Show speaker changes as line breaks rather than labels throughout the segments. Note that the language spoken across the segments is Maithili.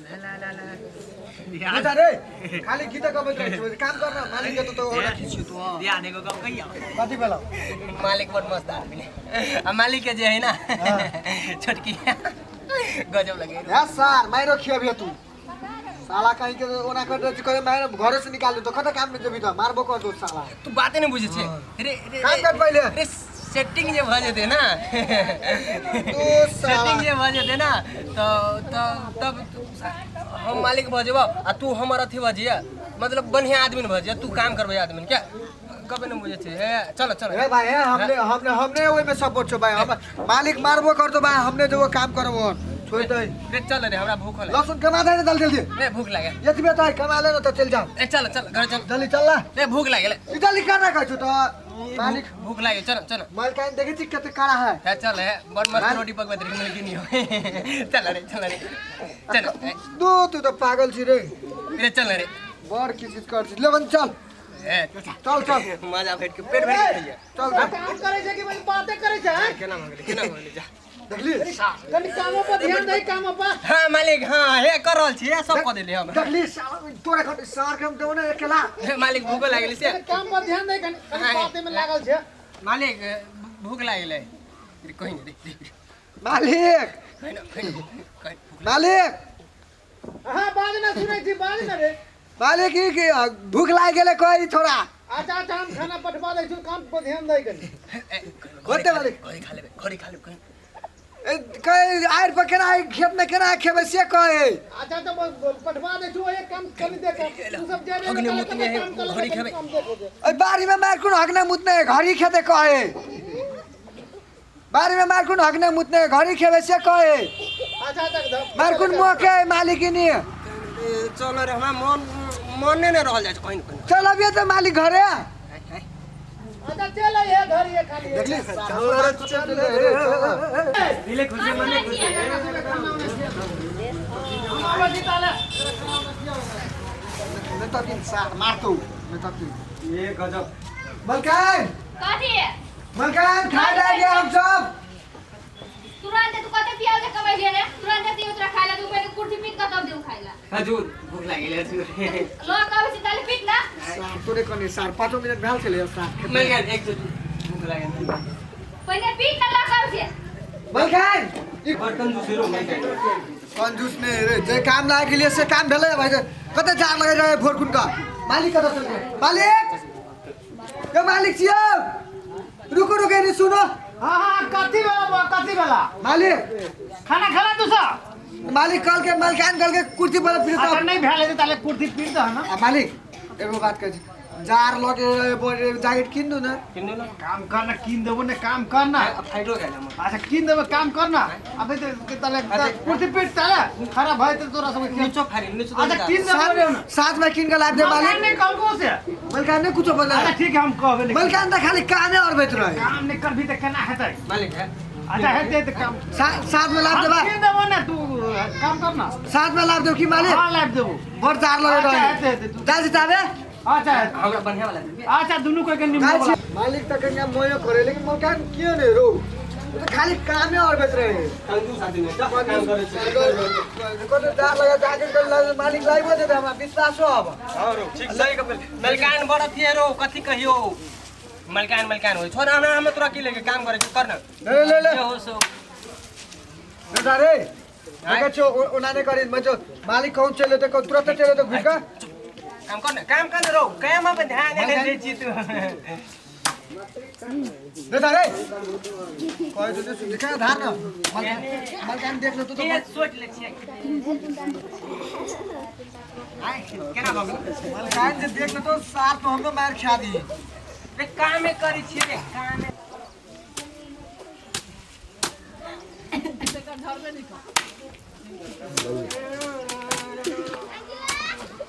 ला ला ला
बेटा रे खाली गीत गबैत रहै छै काम कर न मालिक के तो ओरा खींची तू हां
ध्यान एगो गप कहियो
कथी भेलौ
मालिक बड़ मस्त आदमी है आ मालिक के जे है ना छोटकी गजब लगे
या सार माइरो खियाबिहे तू साला कहीं के ओना कर दे कहे माइरो घरे से निकाल दे तो कत काम में जेबी त मारबो कर दो साला
तू बाते नहीं बुझे छे रे रे
काम कर पहिले
रे सेटिंग जे भऽ जेतै ना
तू साला
सेटिंग जे भऽ जेतै ना तो तो तब हम मालिक भऽ जेबौ आ तू हमर अथी भऽ जइहे मतलब बढ़िया आदमी भऽ जइहे तू काम करबै आदमी के कबे नहीं बुझे छे ए, चलो चलो
ए भाई ए, हमने हमने हमने ओइ में सपोर्ट छो भाई हम मालिक मारबो कर दो भाई हमने जो वो काम करबो छोड़ दे
रे चल रे हमरा भूख लगे
लहसुन कमा दे जल्दी जल्दी
रे भूख लागे
यति बेर त कमा ले न त चल जाओ
ए चल चल घर चल
जल्दी चल ल
रे भूख लागे ले
ई जल्दी करना कहै छु त मालिक
भूख लागे चल चल
मालकाइन देखै छी कते काड़ा है
है चल है बड़ मस्त
माल-
रोटी पकबैत रही मलकिनी हो चल रे चल रे चल ए,
दू तू त पागल छी रे
रे चल रे
बड़ किच कर छी ले बन चल
ए
चल चल
मजा भेट के पेट भर के खाइए
चल चल
काम करै छै कि बस बाते करै छै हैं?
केना भऽ गेलै केना भऽ गेलै जा
देखली
कनि कामो पर ध्यान दही कामो पर
हाँ मालिक हाँ हे कर रहल छी हे, सब कऽ देली हम
देखली साला तोरा खट सार के हम देबो ने अकेला
हे, मालिक भूखो लागल से
कनि काम पर ध्यान दही कनि कनि
हाँ।
बाते में लागल छै
मालिक भूख लागल है रे कहीं नहीं रे रे,
मालिक
कहीं ना कहीं ना, कहीं भूख
मालिक
हाँ बाज ना सुनै छी बाज ना रे
मालिक ई की भूख लागि गेलै कहि थोड़ा
अच्छा अच्छा हम खाना पठवा दै छी काम पर ध्यान दै कनि
ए,
होते मालिक
घरे खा लेबै घरे खा लेबै कहीं
ए, कहे आड़ि पर केना खेत में केना खेबै से कहे
अच्छा तो पठवा दै छी एक काम कनि देख तू सब जेबे
अग्नि मुतने है, घड़ी खेबै।
काम देखो जे
ओहि बाड़ी में मार कुन हगने मुतने घड़ी खेते कहे बाड़ी में मार कुन हगने मुतने घड़ी खेबै से कहे
अच्छा अच्छा
मार कुन मोके मालिकिनी
ए, चल रे हमरा मन मने नहि रहल जाइ छै कहीं कहीं
चल अबियो त मालिक घरे
अच्छा चल आइए घर ये खाली है।
देखली चल रे चल रे चल
दिले खुशी मने खुशी
हम आबै छी ताले
नहीं तो तीन सार मारतो नहीं तो तीन
ये गजब
मलकान
कथी
मलकान खा जाएंगे हम सब
तुरंत तू कते पियाज कमैलिए रे तुरंत दियो तोरा खाइला तू पहिले कुर्ती पीट के तब देऊ खाइला
हजुर भूख लागल हजुर
ल कहै छी ताले पीट ना
सार तोरे कने सार 5 मिनट भेल छलै सार
मलकान एकचोटि भूख लागल
पहिले पीट ना ल कहै छी
मलकान ई
बड़ कंजूस रो मलकान
कंजूस ने रे जे काम लाग गेलिए से काम भेलै भाइ कते जार लगे रहे भोरकुन का मालिक कतऽ चल गेल मालिक यो मालिक छियौ रुको रुको नि सुनो
हाँ हाँ कथी वाला बुआ कथी वाला
मालिक
खाना खाला तू सब
मालिक कल के मलकान कल के कुर्सी पर फिर
अच्छा नहीं भेल हेतै ताले कुर्सी पीट दह ना
आ मालिक एगो बात कहै छी जार लगे जैकेट किन दू न
किन्नु न
काम कर ना कीन देबो ने काम कर ना
फाइटो गेल हम
अच्छा कीन देबो काम कर ना अबे तो ताले कुर्सी पीट ताले खराब भए त तोरा सब
नीचो फारि नीचो
अच्छा कीन देबो रे ना
साँझ में किन के लाभ दे
मलकान
मालिक
नहीं कहलको से
मलकान ने कुछो बोले
अच्छा ठीक है हम कहबे लेकिन
मलकान त खाली कामे अरबैत रहे
काम नहीं करबी त केना हेतै
मालिक है
अच्छा हेतै त काम
साँझ में लाभ
हम
देबा
कीन देबो ना तू काम कर ना
साँझ में लाभ देब की मालिक
हाँ लाभ देबो
बड़ जार लगे
अच्छा
रहे
हेतै हेतै तू
जाइ छी ताबे
अच्छा हेतै।
हमरा बढ़िया वाला देबे
अच्छा दुनू कोई के निम्न
जाइ
वाला
छी मालिक त कनिया मोयो करे लेकिन मलकान कियो ने रो ओ त खाली कामे अरबैत रहे
कंजूस आदमी है काम करै छै
कते जार लगे जैकेट कर लगे मालिक लाइबो देते हमरा विश्वास हो अब
हां रो ठीक सही कह मलकान बड़ अथी है रो कथी कहियो मलकान मलकान होय छोड़ हमरा हम तोरा की लेके काम करे कर ना
ले ले ले
जे हो सो
बेटा रे देखै छौ ओना नहि करी मजो मालिक कहूँ चले तो कहूँ तुरंत चले तो घुस का
काम कर ना काम कर ना रो काम पे ध्यान नहीं दे छी तू
बेटा रे कहे तो सुन कहाँ धार न मलकान मलकान देख लो तू तो
के सोच ले छियै आय केना भऽ गेल
मलकान जे देख लो तो साथ में हमरो मार खा दी
रे कामे करै छियै रे कामे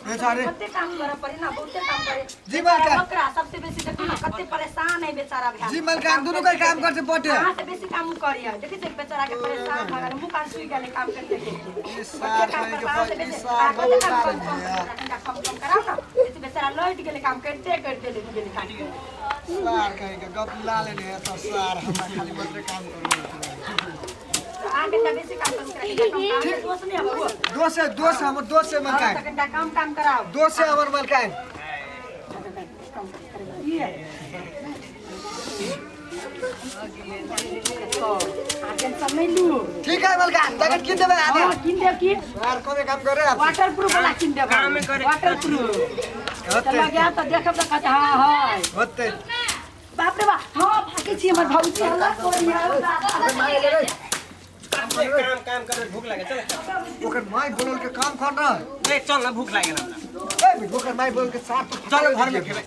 बेचारे
कते काम करऽ पड़े ना बहुते काम करे
जी मलकान
ओकरा सबसे बेसी देखू ना कते परेशान है बेचारा भैया
जी मलकान दुनू के काम करते पटे
अहाँ से बेसी काम उ करिए देखै छियै बेचारा के परेशान भऽ गेल मुँह कान सुइ गेलै काम करिते करिते
ई सार
कते काम
कहीं के
करबै अहाँ से
ई
बेसी
सार
अहाँ कते
बहुत
काम
सार
कम कम
है
कनिका कम कम कराउ ना बेसी बेचारा लौट गेलै काम करिते करिते लौट गेलै काम
सार कहीं के गप ला लेने है तो सार हमरा खाली मात्र काम करू
अहाँ कनिटा बेसी काम करू कनिटा कम काम
ठीक।
दोष नहि हमर
दोष है दोष है, हमर दोष है
हाँ,
मलकाइन
तऽ कनिटा कम काम कराउ
दोष है हमर मलकाइन
ई है। अहाँ टेंशन नहि लू
ठीक है मलकाइन जैकेट किन देबै आने
हाँ, किन देब की
यार कमे काम करे आप
वाटर प्रूफ वाला किन देब
कामे करे।
वाटर प्रूफ
होते
तऽ लगा तऽ देखब तऽ कहत हाँ हाँ
होते
बाप रे बाप हाँ भागै छी हमर भौजी हल्ला करिया
माय ले रे
काम काम करे भूख लागे चल
ओकर माय बोलल के काम कर ना
ए चल ना भूख लागे ना हमरा
ए ओकर माय बोलल के साथ
चल घर में खेबै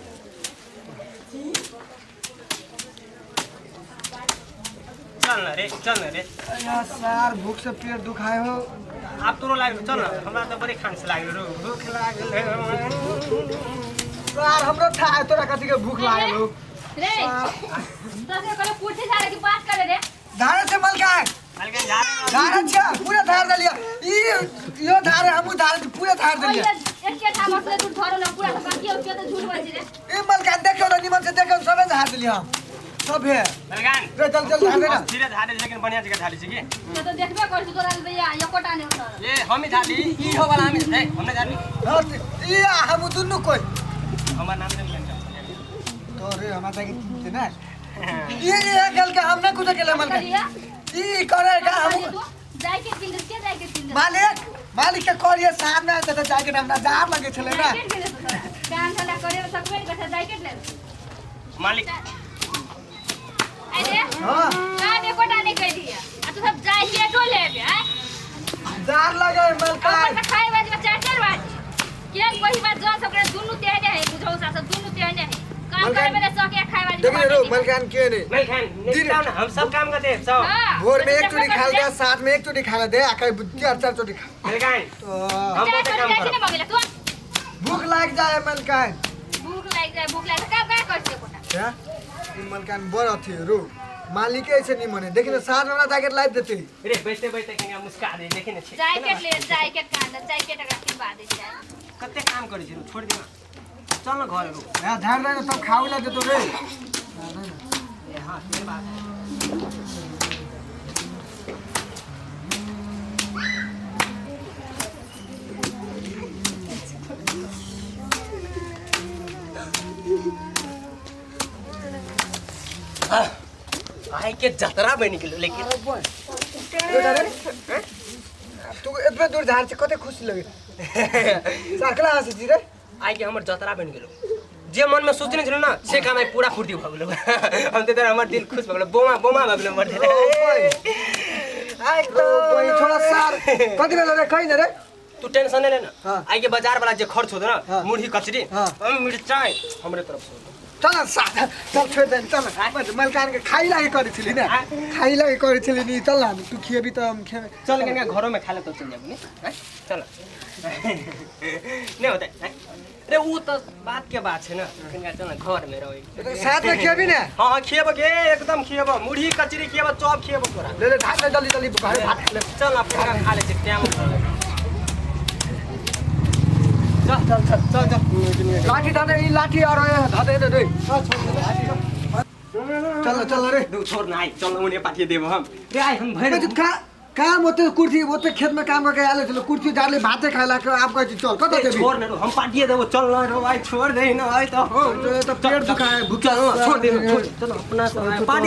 चल ना रे चल ना रे
यार सार भूख से पेट दुखाए हो
आप तोरो लागल चल ना हमरा तऽ बड़ी खांसी लागल रो भूख लागल
सार हमरो था तोरा कथी के भूख लागल हो
रे तोरा कहले कुर्सी झाड़े की बात करे रे
धारे से मलकाइन
मलकाइन झाड़े
धारे छै पूरा धार देलिया ई यो धारे हमहू धारे पूरा धार देलिया
एक के ठाम से तू धरो ना पूरा बाकी के तो झूठ बजी रे
ई मलकाइन देखियो ना निमन से देखियो सबे धार देलिया हम सब है
मलकाइन
रे चल चल धार दे ना
धीरे धारे लेकिन बढ़िया जगह धारी छी की
तो तो देखबे कर छी तोरा भैया एकोटा नहीं उठल
ए हम ही धाली ई हो वाला हम ए हमने धाली
हाँ, ई आ हम दुनू कोई
हमर नाम नहीं लेन
तो रे हमरा ताके चिन्हते ना ये ये गल के हम ना कुछ केले मलकाइन
करिया
ई करे का हम
तू जाय के किन दे के जाय के किन दे
मालिक मालिक के करिए सामने आते त जाके हमरा जार लगे छले ना
जैकेट किन दे तोरा काम धंधा करे में सकबे नहीं करता जैकेट ले
मालिक
अरे
हां
काम एकोटा नहीं कर दिया आ तू सब जैकेटो लेबे आय
जार लगे मलकाइन
अपन खाए बाजी में चार चार बाजी केन कोई बात जौन सब करे दुनु तेहने है बुझौ सा सब दुनु तेहने है काम करे में सके खाए बाजी
देखिए रो मलकाइन के नहीं
मलकाइन नहीं ना हम सब काम करते हैं सब
भोर में एक चोटी खा दे साथ में एक चोटी खा दे आ कहीं चार चार चोटी खा
मलकाइन
तो
हम बहुत काम करब
तू
भूख लाग जाए मलकाइन
भूख लाग जाए भूख लाग काम का करछे कोटा
क्या ई मलकाइन बड़ अथी रो मालिक ऐसे नहीं मने देखिन साथ में हमरा जैकेट लाइव देते
रे बैठते बैठते कनिया मुस्का दे देखि ने
जैकेट ले जैकेट कान जैकेट एकरा किनबा दे छै
कते काम करै छी छोड़ दे चल ना घर रो
यार ध्यान रहे तब खाऊ ला देतो रे
ए हां से बात है आइ के जतरा बनि गेलो लेकिन
तू एतबे दूर झाड़ छै कते खुशी लगे साकला हँसै छी रे
आइ के हमर जतरा बनि गेलो जे मन में सोचने छलहुँ ना से काम आइ पूरा फुर्ती भऽ गेलो हम तऽ हमर दिल खुश भऽ गेलो बोमा बोमा भऽ गेलो हमर दिल
आइ तो थोड़ा सार कति बेला रे कहि न रे
तू टेंशन नहीं ले ना
हाँ।
आइ के बाजार वाला जे खर्च होतो ना
हाँ।
मुरही कचरी
हाँ।
मिरचाई हमरे तरफ से होतो।
चल साथ चल छोड़ दे चल मलकान के खाइ लागे करै छली ना खाइ लागे करै छली नि चल न तू खिएबी त हम खेबे
चल कनिया घरों में खा ले तो चल जाबू ने हैं? चल नहीं होता हैं? रे वो तो बात के बात है ना कनिया चल ना घर में रहो
साथ में खिएबी ना
हाँ हाँ खिएबो के एकदम खिएबो मुरही कचरी खिएबो चॉप खिएबो तोरा
ले ले भात ले जल्दी जल्दी घर भात खा ले
चल ना पूरा खा ले टाइम चल चल चल चल चल
लाठी धर दे ई लाठी और धर दे रे चल चल रे
दू छोड़ ना आई चल उन्हें पाठिए देबो हम रे आई हम भरि
बे का काम होते कुर्सी होते खेत में काम करके आले चलो कुर्सी डाले भाते खाए ला के आप कहै छी चल कत
ए,
जेबी
छोड़ ना रो, हम पाठिए देबो चल ना रो आई छोड़ दे ना आई तो
तो पेट दुखाए भूख
चल ना, छोड़ दे ना, छोड़ चल अपना पानी